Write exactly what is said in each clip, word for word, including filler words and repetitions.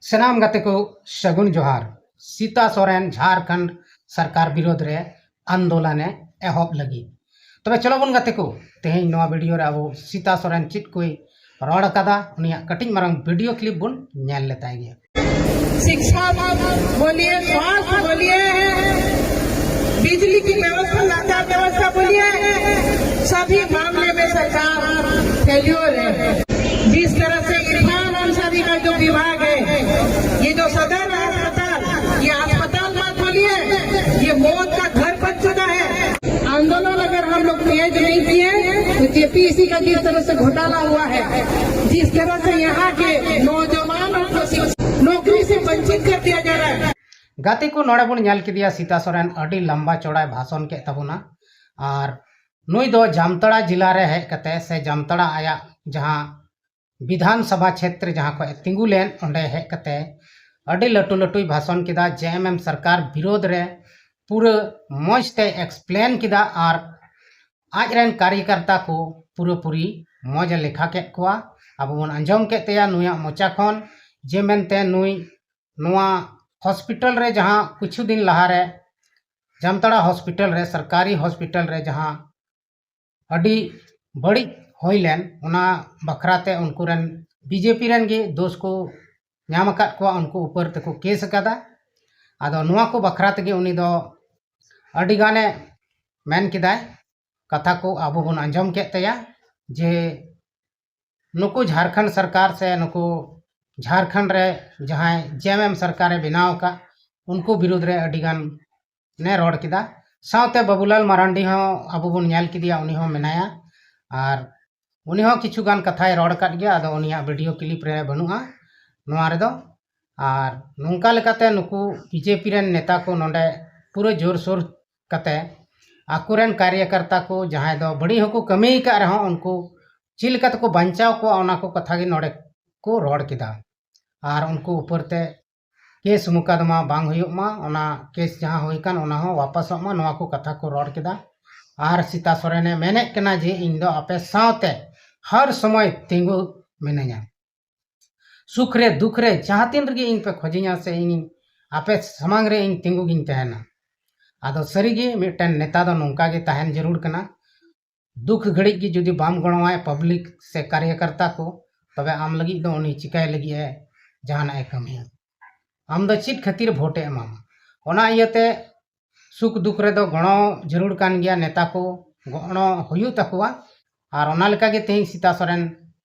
ᱥᱟᱱᱟᱢ ᱜᱟᱛᱮ ᱠᱚ ᱥᱟᱹᱜᱩᱱ ᱡᱚᱦᱟᱨ᱾ ᱥᱤᱛᱟ ᱥᱚᱨᱮᱱ ᱡᱷᱟᱲᱠᱷᱚᱸᱰ ᱥᱚᱨᱠᱟᱨ ᱵᱤᱨᱳᱫᱷ ᱨᱮ ᱟᱱᱫᱳᱞᱚᱱ ᱮ ᱮᱦᱚᱵ ᱞᱟᱹᱜᱤᱫ᱾ ᱛᱚᱵᱮ ᱪᱚᱞᱚ ᱵᱚᱱ ᱜᱟᱛᱮ ᱠᱚ, ᱛᱮᱦᱮᱧ ᱱᱚᱣᱟ ᱵᱷᱤᱰᱤᱭᱳ ᱨᱮ ᱟᱵᱚ ᱥᱤᱛᱟ ᱥᱚᱨᱮᱱ ᱪᱮᱫ ᱠᱚᱭ ᱨᱚᱲ ᱟᱠᱟᱫᱟ, ᱩᱱᱤᱭᱟᱜ ᱠᱟᱹᱴᱤᱡ ᱢᱟᱨᱟᱝ ᱵᱷᱤᱰᱤᱭᱳ ᱠᱞᱤᱯ ᱵᱚᱱ ᱧᱮᱞ ᱞᱮᱛᱟᱭ ᱜᱮ᱾ शिक्षा बोलिए, स्वास्थ्य बोलिए, बिजली की व्यवस्था, लाचार व्यवस्था बोलिए, सभी मामले में सरकार फेल्योर है। जिस तरह से इरफान अंसारी का जो विभाग है, ये जो सदर अस्पताल, ये अस्पताल मत बोलिए, ये मौत का घर बन चुका है। आंदोलन अगर हम लोग तेज नहीं किए तो जेपीएससी का जिस तरह से घोटाला हुआ है, जिस तरह से यहाँ के नौजवानों को शिक्षा, नौकरी से वंचित कर दिया जा रहा है। ᱜᱟᱛᱮ ᱠᱚ, ᱱᱚᱰᱮ ᱵᱚᱱ ᱧᱮᱞ ᱠᱮᱫᱮᱭᱟ ᱥᱤᱛᱟ ᱥᱚᱨᱮᱱ ᱟᱹᱰᱤ ᱞᱟᱢᱵᱟ ᱪᱚᱲᱟᱭ ᱵᱷᱟᱥᱚᱱ ᱠᱮᱫ ᱛᱟᱵᱚᱱᱟ᱾ ᱟᱨ ᱱᱩᱭ ᱫᱚ ᱡᱟᱢᱛᱟᱲᱟ ᱡᱤᱞᱟ ᱨᱮ ᱦᱮᱡ ᱠᱟᱛᱮ ᱥᱮ ᱡᱟᱢᱛᱟᱲᱟ ᱟᱭᱟᱜ ᱡᱟᱦᱟᱸ ᱵᱤᱫᱷᱟᱱ ᱥᱚᱵᱷᱟ ᱪᱷᱮᱛᱨ ᱡᱟᱦᱟᱸ ᱠᱷᱚᱱ ᱮ ᱛᱤᱸᱜᱩ ᱞᱮᱱ, ᱚᱸᱰᱮ ᱦᱮᱡ ᱠᱟᱛᱮ ᱟᱹᱰᱤ ᱞᱟᱹᱴᱩ ᱞᱟᱹᱴᱩᱭ ᱵᱷᱟᱥᱚᱱ ᱠᱮᱫᱟ᱾ ᱡᱮ ᱮᱢ ᱮᱢ ᱥᱚᱨᱠᱟᱨ ᱵᱤᱨᱳᱫᱷ ᱨᱮ ᱯᱩᱨᱟᱹ ᱢᱚᱡᱽ ᱛᱮ ᱮᱠᱥᱯᱞᱮᱱ ᱠᱮᱫᱟ ᱟᱨ ᱟᱡ ᱨᱮᱱ ᱠᱟᱨᱭᱚᱠᱟᱨᱛᱟ ᱠᱚ ᱯᱩᱨᱟᱹᱯᱩᱨᱤ ᱢᱚᱡᱽ ᱮ ᱞᱮᱠᱷᱟ ᱠᱮᱫ ᱠᱚᱣᱟ᱾ ᱟᱵᱚ ᱵᱚᱱ ᱟᱸᱡᱚᱢ ᱠᱮᱫ ᱛᱟᱭᱟ ᱱᱩᱭᱟᱜ ᱢᱚᱪᱟ ᱠᱷᱚᱱ, ᱡᱮ ᱢᱮᱱᱛᱮ ᱱᱩᱭ ᱱᱚᱣᱟ ᱦᱚᱥᱯᱤᱴᱟᱞ ᱨᱮ ᱡᱟᱦᱟᱸ ᱠᱤᱪᱷᱩ ᱫᱤᱱ ᱞᱟᱦᱟᱨᱮ ᱡᱟᱢᱛᱟᱲᱟ ᱦᱚᱥᱯᱤᱴᱟᱞ ᱨᱮ, ᱥᱚᱨᱠᱟᱨᱤ ᱦᱚᱥᱯᱤᱴᱟᱞ ᱨᱮ ᱡᱟᱦᱟᱸ ᱟᱹᱰᱤ ᱵᱟᱹᱲᱤᱡ ᱦᱩᱭ ᱞᱮᱱ, ᱚᱱᱟ ᱵᱟᱠᱷᱨᱟ ᱛᱮ ᱩᱱᱠᱩ ᱨᱮᱱ ᱵᱤᱡᱮᱯᱤ ᱨᱮᱱ ᱜᱮ ᱫᱳᱥ ᱠᱚ ᱧᱟᱢ ᱟᱠᱟᱫ ᱠᱚᱣᱟ, ᱩᱱᱠᱩ ᱩᱯᱚᱨ ᱛᱮᱠᱚ ᱠᱮᱥ ᱟᱠᱟᱫᱟ᱾ ᱟᱫᱚ ᱱᱚᱣᱟ ᱠᱚ ᱵᱟᱠᱷᱨᱟ ᱛᱮᱜᱮ ᱩᱱᱤ ᱫᱚ ᱟᱹᱰᱤ ᱜᱟᱱᱮ ᱢᱮᱱ ᱠᱮᱫᱟᱭ, ᱠᱟᱛᱷᱟ ᱠᱚ ᱟᱵᱚ ᱵᱚᱱ ᱟᱸᱡᱚᱢ ᱠᱮᱫ ᱛᱟᱭᱟ ᱡᱮ ᱱᱩᱠᱩ ᱡᱷᱟᱲᱠᱷᱚᱸᱰ ᱥᱚᱨᱠᱟᱨ ᱥᱮ ᱱᱩᱠᱩ ᱡᱷᱟᱲᱠᱷᱚᱸᱰ ᱨᱮ ᱡᱟᱦᱟᱸᱭ ᱡᱮ ᱮᱢ ᱮᱢ ᱥᱚᱨᱠᱟᱨᱮ ᱵᱮᱱᱟᱣ ᱟᱠᱟᱫ, ᱩᱱᱠᱩ ᱵᱤᱨᱩᱫᱽ ᱨᱮ ᱟᱹᱰᱤ ᱜᱟᱱ ᱮ ᱨᱚᱲ ᱠᱮᱫᱟ᱾ ᱥᱟᱶᱛᱮ ᱵᱟᱵᱩᱞᱟᱞ ᱢᱟᱨᱟᱱᱰᱤ ᱦᱚᱸ ᱟᱵᱚ ᱵᱚᱱ ᱧᱮᱞ ᱠᱮᱫᱮᱭᱟ, ᱩᱱᱤ ᱦᱚᱸ ᱢᱮᱱᱟᱭᱟ᱾ ᱟᱨ ᱩᱱᱤ ᱦᱚᱸ ᱠᱤᱪᱷᱩ ᱜᱟᱱ ᱠᱟᱛᱷᱟᱭ ᱨᱚᱲ ᱟᱠᱟᱫ ᱜᱮᱭᱟ, ᱟᱫᱚ ᱩᱱᱤᱭᱟᱜ ᱵᱷᱤᱰᱤᱭᱳ ᱠᱞᱤᱯ ᱨᱮ ᱵᱟᱹᱱᱩᱜᱼᱟ ᱱᱚᱣᱟ ᱨᱮᱫᱚ᱾ ᱟᱨ ᱱᱚᱝᱠᱟ ᱞᱮᱠᱟᱛᱮ ᱱᱩᱠᱩ ᱵᱤᱡᱮᱯᱤ ᱨᱮᱱ ᱱᱮᱛᱟ ᱠᱚ ᱱᱚᱰᱮ ᱯᱩᱨᱟᱹ ᱡᱳᱨᱥᱳᱨ ᱠᱟᱛᱮ ᱟᱠᱚᱨᱮᱱ ᱠᱟᱨᱭᱚᱠᱟᱨᱛᱟ ᱠᱚ ᱡᱟᱦᱟᱸᱭ ᱫᱚ ᱵᱟᱹᱲᱤᱡ ᱦᱚᱸᱠᱚ ᱠᱟᱹᱢᱤ ᱟᱠᱟᱫ ᱨᱮᱦᱚᱸ, ᱩᱱᱠᱩ ᱪᱮᱫ ᱞᱮᱠᱟ ᱛᱮᱠᱚ ᱵᱟᱧᱪᱟᱣ ᱠᱚᱣᱟ, ᱚᱱᱟ ᱠᱚ ᱠᱟᱛᱷᱟ ᱜᱮ ᱱᱚᱰᱮ ᱠᱚ ᱨᱚᱲ ᱠᱮᱫᱟ᱾ ᱟᱨ ᱩᱱᱠᱩ ᱩᱯᱚᱨ ᱛᱮ ᱠᱮᱥ ᱢᱩᱠᱟᱫᱢᱟ ᱵᱟᱝ ᱦᱩᱭᱩᱜ ᱢᱟ, ᱚᱱᱟ ᱠᱮᱥ ᱡᱟᱦᱟᱸ ᱦᱩᱭ ᱟᱠᱟᱱ ᱚᱱᱟ ᱦᱚᱸ ᱣᱟᱯᱟᱥᱚᱜ ᱢᱟ, ᱱᱚᱣᱟ ᱠᱚ ᱠᱟᱛᱷᱟ ᱠᱚ ᱨᱚᱲ ᱠᱮᱫᱟ᱾ ᱟᱨ ᱥᱤᱛᱟ ᱥᱚᱨᱮᱱᱮ ᱢᱮᱱᱮᱫ ᱠᱟᱱᱟ ᱡᱮ ᱤᱧ ᱫᱚ ᱟᱯᱮ ᱥᱟᱶᱛᱮ ᱦᱟᱨ ᱥᱚᱢᱚᱭ ᱛᱤᱸᱜᱩ ᱢᱤᱱᱟᱹᱧᱟ᱾ ᱥᱩᱠ ᱨᱮ ᱫᱩᱠ ᱨᱮ ᱡᱟᱦᱟᱸ ᱛᱤᱱ ᱨᱮᱜᱮ ᱤᱧ ᱯᱮ ᱠᱷᱚᱡᱤᱧᱟ ᱥᱮ ᱤᱧ ᱟᱯᱮ ᱥᱟᱢᱟᱝ ᱨᱮ ᱤᱧ ᱛᱤᱸᱜᱩ ᱜᱤᱧ ᱛᱟᱦᱮᱱᱟ᱾ ᱟᱫᱚ ᱥᱟᱹᱨᱤᱜᱮ ᱢᱤᱫᱴᱮᱱ ᱱᱮᱛᱟ ᱫᱚ ᱱᱚᱝᱠᱟ ᱜᱮ ᱛᱟᱦᱮᱱ ᱡᱟᱹᱨᱩᱲ ᱠᱟᱱᱟ᱾ ᱫᱩᱠ ᱜᱷᱟᱹᱲᱤᱡ ᱜᱮ ᱡᱩᱫᱤ ᱵᱟᱢ ᱜᱚᱲᱚᱣᱟᱭ ᱯᱟᱵᱽᱞᱤᱠ ᱥᱮ ᱠᱟᱨᱭᱟᱠᱟᱨᱛᱟ ᱠᱚ, ᱛᱚᱵᱮ ᱟᱢ ᱞᱟᱹᱜᱤᱫ ᱫᱚ ᱩᱱᱤ ᱪᱤᱠᱟᱭ ᱞᱟᱹᱜᱤᱫ ᱮ ᱡᱟᱦᱟᱱᱟᱜ ᱮ ᱠᱟᱹᱢᱤᱭᱟ? ᱟᱢ ᱫᱚ ᱪᱮᱫ ᱠᱷᱟᱹᱛᱤᱨ ᱵᱷᱳᱴ ᱮ ᱮᱢᱟᱢᱟ? ᱚᱱᱟ ᱤᱭᱟᱹᱛᱮ ᱥᱩᱠ ᱫᱩᱠ ᱨᱮᱫᱚ ᱜᱚᱲᱚ ᱡᱟᱹᱨᱩᱲ ᱠᱟᱱ ᱜᱮᱭᱟ, ᱱᱮᱛᱟ ᱠᱚ ᱜᱚᱲᱚ ᱦᱩᱭᱩᱜ ᱛᱟᱠᱚᱣᱟ᱾ ᱟᱨ ᱚᱱᱟ ᱞᱮᱠᱟᱜᱮ ᱛᱮᱦᱮᱧ ᱥᱤᱛᱟ ᱥᱚᱨᱮᱱ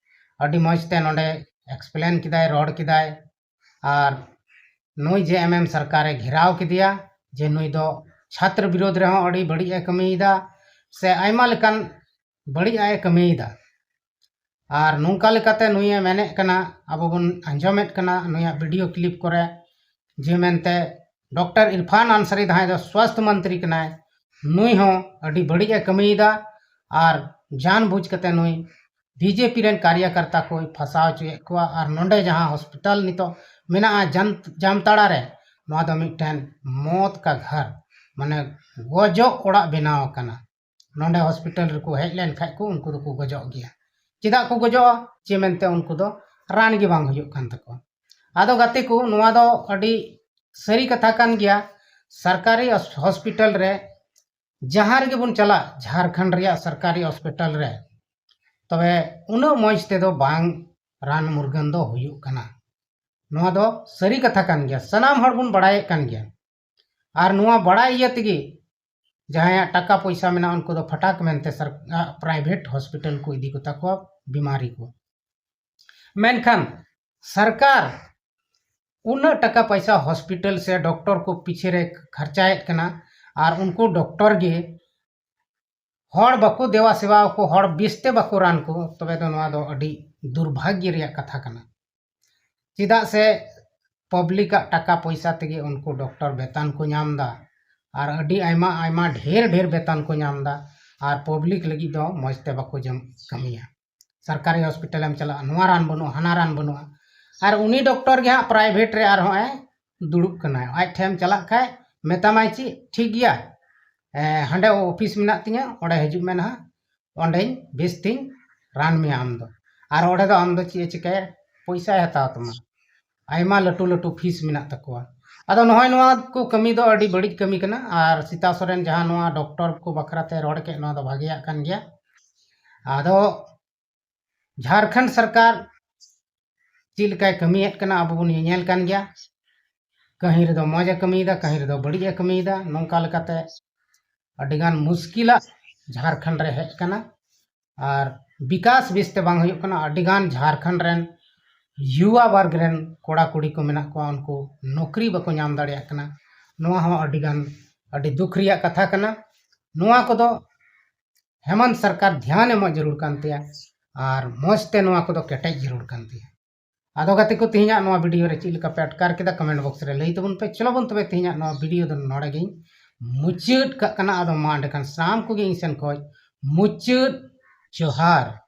ᱟᱹᱰᱤ ᱢᱚᱡᱽ ᱛᱮ ᱱᱚᱰᱮ ᱮᱠᱥᱯᱞᱮᱱ ᱠᱮᱫᱟᱭ, ᱨᱚᱲ ᱠᱮᱫᱟᱭ᱾ ᱟᱨ ᱱᱩᱭ ᱡᱮ ᱮᱢ ᱮᱢ ᱥᱚᱨᱠᱟᱨᱮ ᱜᱷᱮᱨᱟᱣ ᱠᱮᱫᱮᱭᱟ ᱡᱮ ᱱᱩᱭ ᱫᱚ ᱪᱷᱟᱛᱨᱚ ᱵᱤᱨᱳᱫᱷ ᱨᱮᱦᱚᱸ ᱟᱹᱰᱤ ᱵᱟᱹᱲᱤᱡ ᱮ ᱠᱟᱹᱢᱤᱭᱮᱫᱟ ᱥᱮ ᱟᱭᱢᱟ ᱞᱮᱠᱟᱱ ᱵᱟᱹᱲᱤᱡ ᱟᱜ ᱮ ᱠᱟᱹᱢᱤᱭᱮᱫᱟ᱾ ᱟᱨ ᱱᱚᱝᱠᱟ ᱞᱮᱠᱟᱛᱮ ᱱᱩᱭᱮ ᱢᱮᱱᱮᱫ ᱠᱟᱱᱟ, ᱟᱵᱚ ᱵᱚᱱ ᱟᱸᱡᱚᱢᱮᱫ ᱠᱟᱱᱟ ᱱᱩᱭᱟᱜ ᱵᱷᱤᱰᱤᱭᱳ ᱠᱞᱤᱯ ᱠᱚᱨᱮ, ᱡᱮ ᱢᱮᱱᱛᱮ ᱰᱚᱠᱴᱚᱨ ᱤᱨᱯᱷᱟᱱ ᱟᱱᱥᱟᱨᱤ ᱡᱟᱦᱟᱸᱭ ᱫᱚ ᱥᱣᱟᱥᱛᱷ ᱢᱚᱱᱛᱨᱤ ᱠᱟᱱᱟᱭ, ᱱᱩᱭ ᱦᱚᱸ ᱟᱹᱰᱤ ᱵᱟᱹᱲᱤᱡ ᱮ ᱠᱟᱹᱢᱤᱭᱮᱫᱟ᱾ ᱟᱨ ᱡᱟᱱ ᱵᱩᱡᱽ ᱠᱟᱛᱮ ᱱᱩᱭ ᱵᱤᱡᱮᱯᱤ ᱨᱮᱱ ᱠᱟᱨᱭᱟᱠᱟᱨᱛᱟ ᱠᱚᱭ ᱯᱷᱟᱸᱥᱟᱣ ᱦᱚᱪᱚᱭᱮᱫ ᱠᱚᱣᱟ᱾ ᱟᱨ ᱱᱚᱰᱮ ᱡᱟᱦᱟᱸ ᱦᱚᱥᱯᱤᱴᱟᱞ ᱱᱤᱛᱚᱜ ᱢᱮᱱᱟᱜᱼᱟ ᱡᱟᱢ-, ᱡᱟᱢᱛᱟᱲᱟ ᱨᱮ, ᱱᱚᱣᱟ ᱫᱚ ᱢᱤᱫᱴᱮᱱ ᱢᱚᱛ ᱠᱟ ᱜᱷᱟᱨ, ᱢᱟᱱᱮ ᱜᱚᱡᱚᱜ ᱚᱲᱟᱜ ᱵᱮᱱᱟᱣ ᱟᱠᱟᱱᱟ᱾ ᱱᱚᱰᱮ ᱦᱚᱥᱯᱤᱴᱟᱞ ᱨᱮᱠᱚ ᱦᱮᱡ ᱞᱮᱱ ᱠᱷᱟᱡ ᱠᱚ, ᱩᱱᱠᱩ ᱫᱚᱠᱚ ᱜᱚᱡᱚᱜ ᱜᱮᱭᱟ᱾ ᱪᱮᱫᱟᱜ ᱠᱚ ᱜᱚᱡᱚᱜᱼᱟ? ᱪᱮ ᱢᱮᱱᱛᱮ ᱩᱱᱠᱩ ᱫᱚ ᱨᱟᱱ ᱜᱮ ᱵᱟᱝ ᱦᱩᱭᱩᱜ ᱠᱟᱱ ᱛᱟᱠᱚᱣᱟ᱾ ᱟᱫᱚ ᱜᱟᱛᱮ ᱠᱚ, ᱱᱚᱣᱟ ᱫᱚ ᱟᱹᱰᱤ ᱥᱟᱹᱨᱤ ᱠᱟᱛᱷᱟ ᱠᱟᱱ ᱜᱮᱭᱟ᱾ ᱥᱚᱨᱠᱟᱨᱤ ᱦᱚᱥ-, ᱦᱚᱥᱯᱤᱴᱟᱞ ᱨᱮ ᱡᱟᱦᱟᱸ ᱨᱮᱜᱮ ᱵᱚᱱ ᱪᱟᱞᱟᱜ, ᱡᱷᱟᱲᱠᱷᱚᱸᱰ ᱨᱮᱭᱟᱜ ᱥᱚᱨᱠᱟᱨᱤ ᱦᱚᱥᱯᱤᱴᱟᱞ ᱨᱮ, ᱛᱚᱵᱮ ᱩᱱᱟᱹᱜ ᱢᱚᱡᱽ ᱛᱮᱫᱚ ᱵᱟᱝ ᱨᱟᱱ ᱢᱩᱨᱜᱟᱹᱱ ᱫᱚ ᱦᱩᱭᱩᱜ ᱠᱟᱱᱟ᱾ ᱱᱚᱣᱟ ᱫᱚ ᱥᱟᱹᱨᱤ ᱠᱟᱛᱷᱟ ᱠᱟᱱ ᱜᱮᱭᱟ, ᱥᱟᱱᱟᱢ ᱦᱚᱲ ᱵᱚᱱ ᱵᱟᱲᱟᱭᱮᱫ ᱠᱟᱱ ᱜᱮᱭᱟ᱾ ᱟᱨ ᱱᱚᱣᱟ ᱵᱟᱲᱟᱭ ᱤᱭᱟᱹ ᱛᱮᱜᱮ ᱡᱟᱦᱟᱸᱭᱟᱜ ᱴᱟᱠᱟ ᱯᱚᱭᱥᱟ ᱢᱮᱱᱟᱜᱼᱟ, ᱩᱱᱠᱩ ᱫᱚ ᱯᱷᱟᱴᱟᱠ ᱢᱮᱱᱛᱮ ᱥᱟᱨ-, ᱟ, ᱯᱨᱟᱭᱵᱷᱮᱴ ᱦᱚᱥᱯᱤᱴᱟᱞ ᱠᱚ ᱤᱫᱤ ᱠᱚᱛᱟ ᱠᱚᱣᱟ ᱵᱤᱢᱟᱨᱤ ᱠᱚ᱾ ᱢᱮᱱᱠᱷᱟᱱ ᱥᱚᱨᱠᱟᱨ ᱩᱱᱟᱹᱜ ᱴᱟᱠᱟ ᱯᱚᱭᱥᱟ ᱦᱚᱥᱯᱤᱴᱟᱞ ᱥᱮ ᱰᱚᱠᱴᱚᱨ ᱠᱚ ᱯᱤᱪᱷᱮ ᱨᱮ ᱠᱷᱚᱨᱪᱟᱭᱮᱫ ᱠᱟᱱᱟ, ᱟᱨ ᱩᱱᱠᱩ ᱰᱚᱠᱴᱚᱨ ᱜᱮ ᱦᱚᱲ ᱵᱟᱠᱚ ᱫᱮᱣᱟ ᱥᱮᱵᱟ ᱠᱚ, ᱦᱚᱲ ᱵᱮᱥᱛᱮ ᱵᱟᱠᱚ ᱨᱟᱱ ᱠᱚ, ᱛᱚᱵᱮ ᱫᱚ ᱱᱚᱣᱟ ᱫᱚ ᱟᱹᱰᱤ ᱫᱩᱨᱵᱷᱟᱜᱽᱭᱚ ᱨᱮᱭᱟᱜ ᱠᱟᱛᱷᱟ ᱠᱟᱱᱟ᱾ ᱪᱮᱫᱟᱜ ᱥᱮ ᱯᱟᱵᱽᱞᱤᱠᱟᱜ ᱴᱟᱠᱟ ᱯᱚᱭᱥᱟ ᱛᱮᱜᱮ ᱩᱱᱠᱩ ᱰᱚᱠᱴᱚᱨ ᱵᱮᱛᱚᱱ ᱠᱚ ᱧᱟᱢ ᱮᱫᱟ, ᱟᱨ ᱟᱹᱰᱤ ᱟᱭᱢᱟ ᱟᱭᱢᱟ ᱰᱷᱮᱨ ᱰᱷᱮᱨ ᱵᱮᱛᱚᱱ ᱠᱚ ᱧᱟᱢ ᱮᱫᱟ, ᱟᱨ ᱯᱟᱵᱽᱞᱤᱠ ᱞᱟᱹᱜᱤᱫ ᱫᱚ ᱢᱚᱡᱽ ᱛᱮ ᱵᱟᱠᱚ ᱡᱚᱢ, ᱠᱟᱹᱢᱤᱭᱟ᱾ ᱥᱚᱨᱠᱟᱨᱤ ᱦᱚᱥᱯᱤᱴᱟᱞᱮᱢ ᱪᱟᱞᱟᱜᱼᱟ, ᱱᱚᱣᱟ ᱨᱟᱱ ᱵᱟᱹᱱᱩᱜᱼᱟ, ᱦᱟᱱᱟ ᱨᱟᱱ ᱵᱟᱹᱱᱩᱜᱼᱟ, ᱟᱨ ᱩᱱᱤ ᱰᱚᱠᱴᱚᱨ ᱜᱮ ᱦᱟᱸᱜ ᱯᱨᱟᱭᱵᱷᱮᱴ ᱨᱮ ᱟᱨᱦᱚᱸ ᱮ ᱫᱩᱲᱩᱵ ᱠᱟᱱᱟᱭ᱾ ᱟᱡ ᱴᱷᱮᱱ ᱪᱟᱞᱟᱜ ᱠᱷᱟᱡ ᱢᱮᱛᱟᱢᱟᱭ ᱪᱮᱫ, "ᱴᱷᱤᱠ ᱜᱮᱭᱟ, ᱮ, ᱦᱟᱸᱰᱮ ᱚᱯᱷᱤᱥ ᱢᱮᱱᱟᱜ ᱛᱤᱧᱟᱹ, ᱚᱸᱰᱮ ᱦᱤᱡᱩᱜ ᱢᱮ ᱱᱟᱦᱟᱜ, ᱚᱸᱰᱮᱧ ᱵᱮᱥ ᱛᱤᱧ ᱨᱟᱱ ᱢᱮᱭᱟ ᱟᱢ ᱫᱚ᱾" ᱟᱨ ᱚᱸᱰᱮ ᱫᱚ ᱟᱢ ᱫᱚ ᱪᱮᱫ ᱮ ᱪᱤᱠᱟᱹᱭᱟ? ᱯᱚᱭᱥᱟᱭ ᱦᱟᱛᱟᱣ ᱛᱟᱢᱟ, ᱟᱭᱢᱟ ᱞᱟᱹᱴᱩ ᱞᱟᱹᱴᱩ ᱯᱷᱤᱥ ᱢᱮᱱᱟᱜ ᱛᱟᱠᱚᱣᱟ᱾ ᱟᱫᱚ ᱱᱚᱜᱼᱚᱭ ᱱᱚᱣᱟ ᱠᱚ ᱠᱟᱹᱢᱤ ᱫᱚ ᱟᱹᱰᱤ ᱵᱟᱹᱲᱤᱡ ᱠᱟᱹᱢᱤ ᱠᱟᱱᱟ᱾ ᱟᱨ ᱥᱤᱛᱟ ᱥᱚᱨᱮᱱ ᱡᱟᱦᱟᱸ ᱱᱚᱣᱟ ᱰᱚᱠᱴᱚᱨ ᱠᱚ ᱵᱟᱠᱷᱨᱟ ᱛᱮ ᱨᱚᱲ ᱠᱮᱫ, ᱱᱚᱣᱟ ᱫᱚ ᱵᱷᱟᱜᱮᱭᱟᱜ ᱠᱟᱱ ᱜᱮᱭᱟ᱾ ᱟᱫᱚ ᱡᱷᱟᱲᱠᱷᱚᱸᱰ ᱥᱚᱨᱠᱟᱨ ᱪᱮᱫ ᱞᱮᱠᱟᱭ ᱠᱟᱹᱢᱤᱭᱮᱫ ᱠᱟᱱᱟ, ᱟᱵᱚ ᱵᱚᱱ ᱧᱮᱧᱮᱞ ᱠᱟᱱ ᱜᱮᱭᱟ᱾ ᱠᱟᱹᱦᱤ ᱨᱮᱫᱚ ᱢᱚᱡᱽ ᱮ ᱠᱟᱹᱢᱤᱭᱮᱫᱟ, ᱠᱟᱹᱦᱤ ᱨᱮᱫᱚ ᱵᱟᱹᱲᱤᱡ ᱮ ᱠᱟᱹᱢᱤᱭᱮᱫᱟ᱾ ᱱᱚᱝᱠᱟ ᱞᱮᱠᱟᱛᱮ ᱟᱹᱰᱤᱜᱟᱱ ᱢᱩᱥᱠᱤᱞᱟᱜ ᱡᱷᱟᱲᱠᱷᱚᱸᱰ ᱨᱮ ᱦᱮᱡ ᱠᱟᱱᱟ᱾ ᱟᱨ ᱵᱤᱠᱟᱥ ᱵᱮᱥᱛᱮ ᱵᱟᱝ ᱦᱩᱭᱩᱜ ᱠᱟᱱᱟ᱾ ᱟᱹᱰᱤᱜᱟᱱ ᱡᱷᱟᱲᱠᱷᱚᱸᱰ ᱨᱮᱱ ᱭᱩᱣᱟ ᱵᱚᱨᱜᱽ ᱨᱮᱱ ᱠᱚᱲᱟ ᱠᱩᱲᱤ ᱠᱚ ᱢᱮᱱᱟᱜ ᱠᱚᱣᱟ, ᱩᱱᱠᱩ ᱱᱚᱠᱨᱤ ᱵᱟᱠᱚ ᱧᱟᱢ ᱫᱟᱲᱮᱭᱟᱜ ᱠᱟᱱᱟ᱾ ᱱᱚᱣᱟ ᱦᱚᱸ ᱟᱹᱰᱤᱜᱟᱱ, ᱟᱹᱰᱤ ᱫᱩᱠ ᱨᱮᱭᱟᱜ ᱠᱟᱛᱷᱟ ᱠᱟᱱᱟ᱾ ᱱᱚᱣᱟ ᱠᱚᱫᱚ ᱦᱮᱢᱚᱱᱛ ᱥᱚᱨᱠᱟᱨ ᱫᱷᱮᱭᱟᱱ ᱮᱢᱚᱜ ᱡᱟᱹᱨᱩᱲ ᱠᱟᱱ ᱛᱟᱭᱟ ᱟᱨ ᱢᱚᱡᱽ ᱛᱮ ᱱᱚᱣᱟ ᱠᱚᱫᱚ ᱠᱮᱴᱮᱡ ᱡᱟᱹᱨᱩᱲ ᱠᱟᱱ ᱛᱟᱭᱟ᱾ ᱟᱫᱚ ᱜᱟᱛᱮ ᱠᱚ, ᱛᱮᱦᱮᱧᱟᱜ ᱱᱚᱣᱟ ᱵᱷᱤᱰᱤᱭᱳ ᱨᱮ ᱪᱮᱫ ᱞᱮᱠᱟ ᱯᱮ ᱟᱴᱠᱟᱨ ᱠᱮᱫᱟ, ᱠᱚᱢᱮᱱᱴ ᱵᱚᱠᱥ ᱨᱮ ᱞᱟᱹᱭ ᱛᱟᱵᱚᱱ ᱯᱮ᱾ ᱪᱚᱞᱚ ᱵᱚᱱ ᱛᱚᱵᱮ ᱛᱮᱦᱮᱧᱟᱜ ᱱᱚᱣᱟ ᱵᱷᱤᱰᱤᱭᱳ ᱫᱚ ᱱᱚᱰᱮ ᱜᱤᱧ ᱢᱩᱪᱟᱹᱫ ᱠᱟᱜ ᱠᱟᱱᱟ᱾ ᱟᱫᱚ ᱢᱟ ᱮᱸᱰᱮᱠᱷᱟᱱ ᱥᱟᱱᱟᱢ ᱠᱚᱜᱮ ᱤᱧ ᱥᱮᱱ ᱠᱷᱚᱱ ᱢᱩᱪᱟᱹᱫ ᱡᱚᱦᱟᱨ᱾